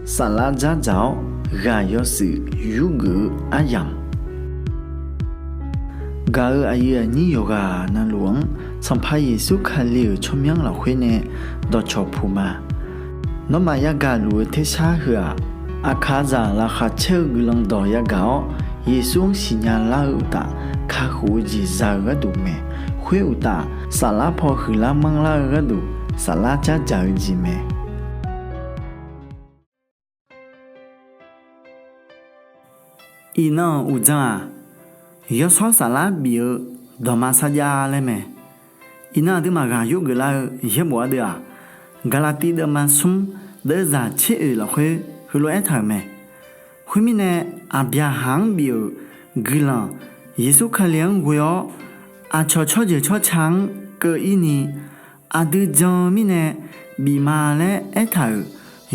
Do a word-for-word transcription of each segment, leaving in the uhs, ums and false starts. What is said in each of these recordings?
Saflar dzardzaq-awr ghaq yawshuif yurgeuf-eu aryamq, gaq-euq aqyuif aqnyir yawqghaq navluf-anr Sanqpaq Yeqsur Kali-euq tsawrmyanr lafkhoer nae dawqcawq puq ma. Nawmaf yagaq luf-eu tersar heu-aq, aqkaqzaq laqkhaq caer-eu guiqlanq dawq yagaq-awr, Yeqsur-anr siqnya lar-eu uqtaf, kakhof-eu jeq za-eu gharduq mae. Khoer uqtaf, saflar paw huiqlar manrlar-eu gharduq, saflar dzardzaq-eu jeq mae. Iqnan-euq uqdzan-aq, yawshawr saflar bif-eu dawqma sarjax laer mae. Iqnan aqduimaf ghaq yurgeuf lar-eu yaerbof ardeuv-aq, Gaqlaqtiv deuvma smr deuvzaq tser oeq lafkhoer heulof-aer aertaq-euq mae. Khoermirnae, Aqbyaqhaq-anr bif-euq guiqlanq Yeqsur Kali-anr ghoe-awr, aqcawq tsawrjeuq tsawrca-anr keuv-ir ni, aqdui jan-eu mirnae bif ma laer aertaq-euq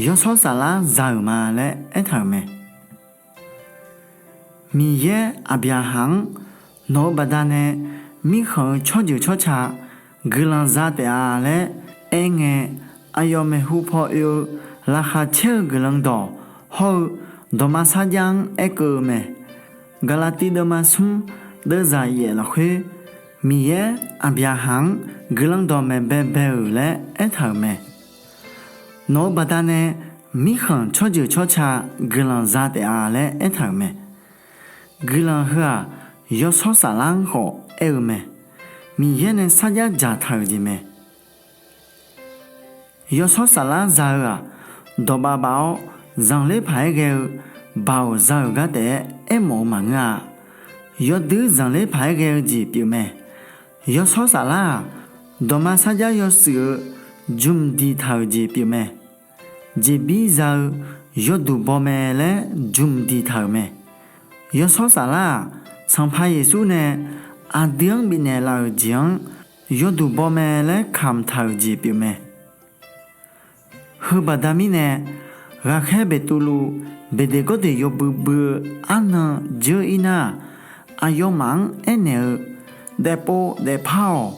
yawshawr saflar za-euq ma laer aertaq-euq mae. Miqyaer Aqbyaqhaq-anr nawq-eu baqdanae mirkhanq-eu tsawrjeuq tsawrca guiqlanq za taef-a laer aerngae, aqyawf maeqhu paw oe-eu laqkhaq caer-eu guiqlanq dawq hawr-eu dawqma sarjax-anr aerkeuv-eu mae. Gaqlaqtiv deuvma smr deuvzaq yaef lafkhoer, Miqyaer Aqbyaqhaq-anr guiqlanq dawqmaeq baebae-euq laer aertaq-euq mae. Nawq-eu baqdanae mirkhanq tsawrjeuq tsawrca guiqlanq za taef-a laer aertaq-euq mae. Guiqlanq heu-aq, yawshawr saflar-anr khawf aer-eu mae. Miqyaer nae sarjax dzaqtaq-euq jeq mae. Yawshawr saflar za-eu-aq, dawqbav bav-awr zanqler paq-aer ghae-eu baoq za-euq gar taef-aer aermawf-eu maqngeur-a. Yawdui zanqler paq-aer ghae-eu jeq pyeufmae. Yawshawr saflar-aq, dawqma sarjax yawshuif-eu jmq diqtaq-euq jeq pyeufmae. Jeqbir za-eu yawduq baw mae laer jmq diqtaq-euq mae. Yawshawr saflar-aq, Sanqpaq Yeqsur nae aqdui-anr bifnaeq laf-euq jeq-anr yawduq baw mae laer kamq taq-euq jeq pyeufmae. Heu baqda mirnae, ghaqkhaer Beqtuvluv Beqdeqgawrdeq yawbui bui-eu arnan dzeur-ir nar-aq, aqyawfmaf-anr aernaeq-eu, Daefpov daefpar-awq.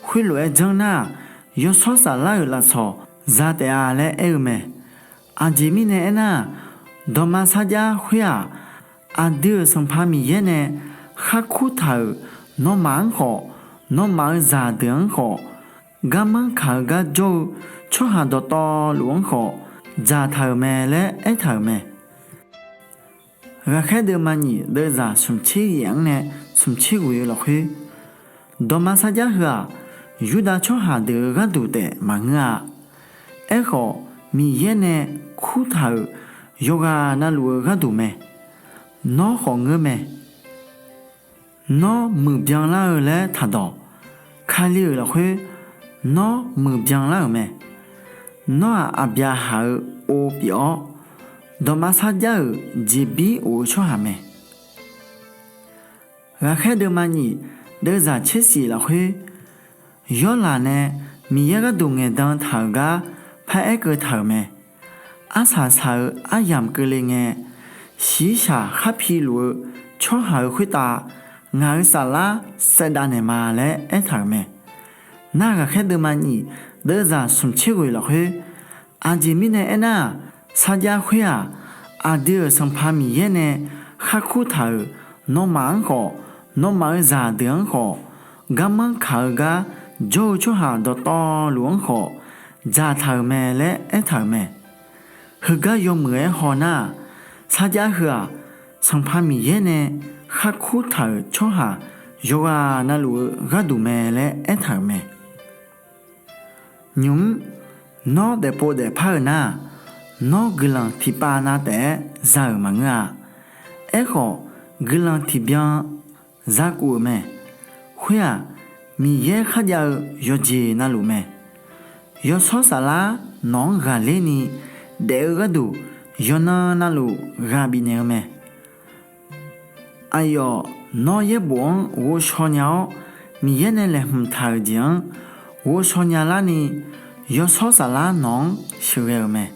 Khoerlof-aer janr nar-aq, yawshawr saflar-euq lafsawq za taef-a laer aer-eu mae. Aqjeq mirnae aernar-aq, dawqma sarjax khoer-aq, aqdui-euq Sanqpaq Miqyaer nae khar kurtaq-euq nawmaf-anr khawf, nawmaf-eu zaqdeuq-anr khawf, garmanr kaq-eu gar jawr-eu tsawrhaq dawqtawvluf-anr khawf dzaqtaq-euq mae laer aertaq-euq mae. Ghaqkhaer deuvma nyif deuvzaq smqtser yaef-anr nae smqtser ghoeq-eu lafkhoer, dawqma sarjax heu-aq, Yurdav tsawrhaq deuq-eu gharduq taef maqngeur-a. Aerkhawf, Miqyaer nae kurtaq-euq yawqghaq navluf-eu gharduq mae. Nawr khawf ngeur mae. Nawr muiqbyan lar-eu laer taqdawq. Kali-euq lafkhoer nawr muiqbyan lar-euq mae. Nawr-aq, Aqbyaqhaq-eu ov pyeuf-awr, dawqma sarjax-euq jeqbir of-eu tsawrhaq mae. Ghaqkhaer deuvma nyif deuvzaq tser shif lafkhoer, Yawrlaq nae Miqyaer gharduq ngaeqdan taq-euq gar paraer keuv taq-euq mae. Arsaq saq-eu aryamq keuvle ngae, shiqshaq khar piluf-eu tsawrhaq-euq khoertav ngaq-euq saflar saevdav naeqma laer aertaq-euq mae. Nar ghaqkhaer deuvma nyif deuvzaq smqtser ghoeq lafkhoer, aqjeq mirnae aernar-aq, sarjax khoer-aq, aqdui-euq Sanqpaq Miqyaer nae khar kurtaq-euq nawmaf-anr khawf, nawmaf-eu zaqdeuq-anr khawf, garmanr kaq-eu gar jawr-eu tsawrhaq dawqtawvluf-anr khawf dzaqtaq-euq mae laer aertaq-euq mae. Heugar yawmuiq-aer hawnar-aq, sarjax heu-aq, Sanqpaq Miqyaer nae khar kurtaq-euq tsawrhaq yawqghaq navluf-eu gharduq mae laer aertaq-euq mae. Nymq-mr, nawr daefpov daefpar-euq nar-aq, nawr guiqlanq tiqpav na taef-aer za-euq maqngeur-a. Aerkhawf, guiqlanq tiqbyan zakuf-euq mae. Khoer-aq, Miqyaer kharjav-eu yawqjeq navluf mae. Yawshawr saflar nawq-anr ghaqler ni daef-eu gharduq, yawqnan navluf ghaq bifnaeq-eu mae. Aqyawf, nawr yaerbof-anr ghovshaw nya-awr, Miqyaer nae laeqhmq taq-euq jeq-anr ghovshaw nya larni, yawshawr saflar nawq-anr sheuqghae-euq mae.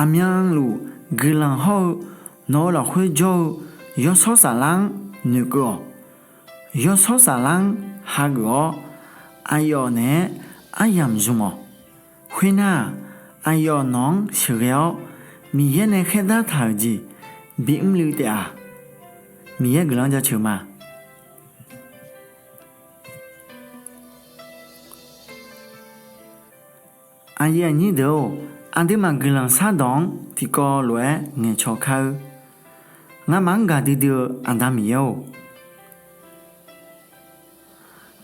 Aqmyanluf guiqlanq hawr-eu nawq-eu lafkhoer jawr-eu yawshawr saflar-anr noeqkeuv-awq. Yawshawr saflar-anr hageuf-awr, aqyawf naeq-aer aryamq zmq-awq. Khoernar-aq, Aqyawf nawq-anr sheuqghae-awr, Miqyaer nae khaerdar taq-euq jeq bimr luiv taef-aq, Miqyaer guiqlanq-anr jaceuq ma. Aqyuif aqnyir deuq-or, aqduimaf guiqlanq shardawq-anr tiqkawv lof-aer ngaeqcaw kar-eur. Ngamaf-anr gaqdui dui-eu Aqda Miqyaer-or,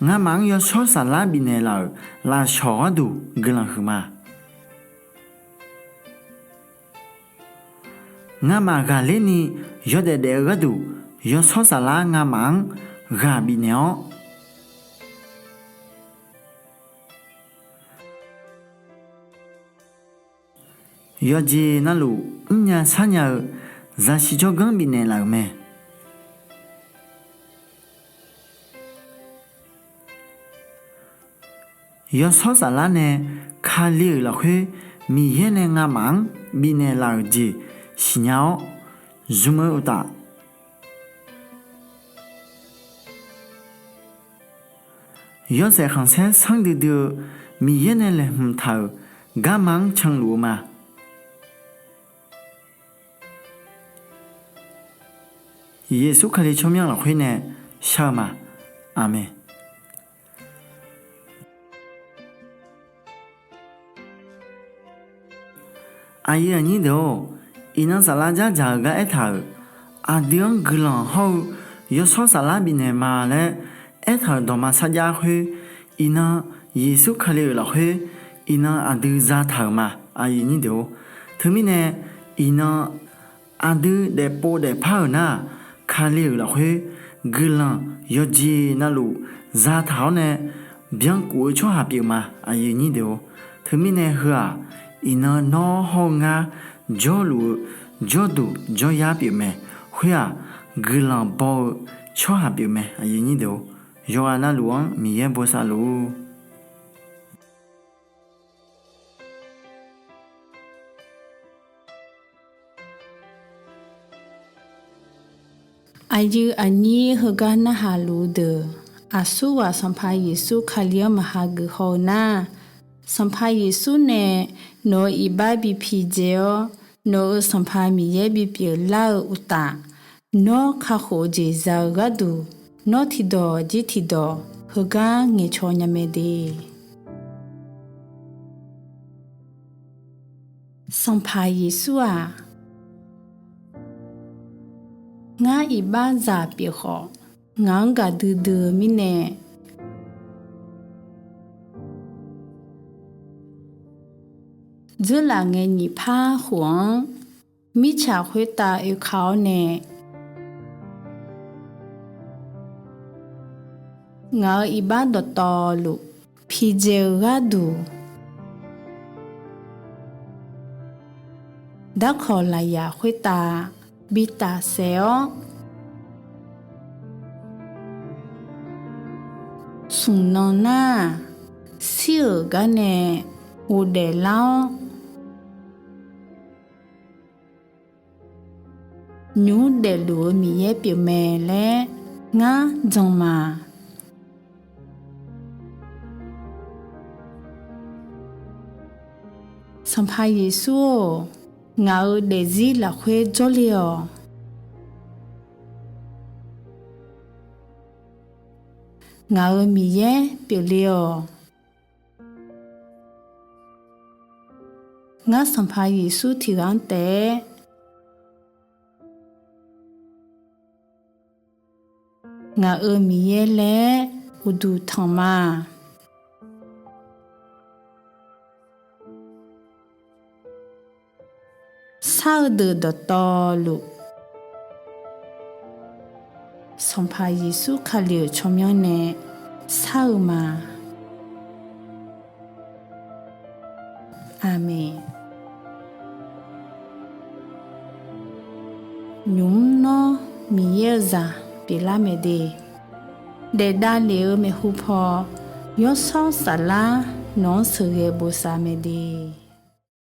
ngamaf-anr yawshawr saflar bifnaeq laf-euq lafshawq gharduq guiqlanq huiqma. Ngamaf ghaqler ni yawdaef daef-eu gharduq, yawshawr saflar ngamaf-anr ghaq bifnaeq-awr, yawqjeq navluf mrnya sharnya-eu zaqsiq jawrganr bifnaeq laf-euq mae. Yawshawr saflar nae Kali-euq lafkhoer Miqyaer nae ngamaf-anr bifnaeq laf-euq jeq siqnya-awr zmq-eu uqtaf, yawshaef khanqsaer sanrdui dui-eu Miqyaer nae laeqhmq taq-euq garma-anr canluf-eu ma. Yeqsur Kali tsawrmyanr lafkhoer nae shar-eu ma. Aqmeq. Aqyuif aqnyir deuq-or, iqnan saflar dzardzaq-eu gar aertaq-euq, aqdui-anr guiqlanq hawr-eu yawshawr saflar bifnaeq ma laer aertaq-euq dawqma sarjax khoer, iqnan Yeqsur Kali-euq lafkhoer iqnan aqdui zataq-euq ma. Aqyuif aqnyir deuq-or, teumirnae iqnan aqdui daefpov daefpar-euq nar-aq, Kali-euq lafkhoer guiqlanq yawqjeq navluf zataq-awr nae byankuf-eu tsawrhaq pyeuf ma. Aqyuif aqnyir deuq-or, teumirnae heu-aq, iqnan nawr hawr-eu ngar jawrluf-eu jawrduq jawryar pyeuf mae. Khoer-aq, guiqlanq baw-eu tsawrhaq pyeuf mae. Aqyuif aqnyir deuq-or, yawqghaq navluf-anr Miqyaer bosav luf-ur. Aqyuif aqnyir heugar narhaq luf-eu deuq, aqsurghaq Sanqpaq Yeqsur Kali-anr maqha geuf haw-eu nar, Sanqpaq Yeqsur nae nawq-euq iqbax bi pidzae-awr, nawq-euq Sanqpaq Miqyaer bipyeuf lar-eu uqtaf, nawr kakhof-eu jeq za-eu gharduq, nawr tiqdawq jir tiqdawq heugar ngaeqcaw nya mae de. Sanqpaq Yeqsur-aq, ngar iqbaxzaq pyeuf khawf, ngaq-anr gaqdui dui-eu mirnae, dzeurlaf ngae nyiq par khof-anr mirtsaq khoertav oeka-awr nae, ngaq-euq iqbax dawqtawvluf pidzae-eu gharduq, darkawq lafyaq khoertav bi tafsaef-awr, smq nan nar-aq, shir-euq gar nae ghofdaef lar-awr, nymq mr daefluf-eu Miqyaer pyeufmae laer ngar jan ma. Sanqpaq Yeqsur-or, ngaq-euq daefzir lafkhoer jawrle-awq. Ngaq-euq Miqyaer pyeufle-awq. Ngar Sanqpaq Yeqsur tiqghaq-anr taef-aer ngaq-euq Miqyaer laer uqduq tanq ma. Shar-eu deuq dawqtawvluf, Sanqpaq Yeqsur Kali-euq tsawrmyanr nae shar-eu ma. Aqmeq. Nymq mr nawr Miqyaer-eu zaq pyeuflar mae de. Daef davlef-eu maeqhu paw, Yawshawr Saflar nawq-anr sheuqghae bosav mae de.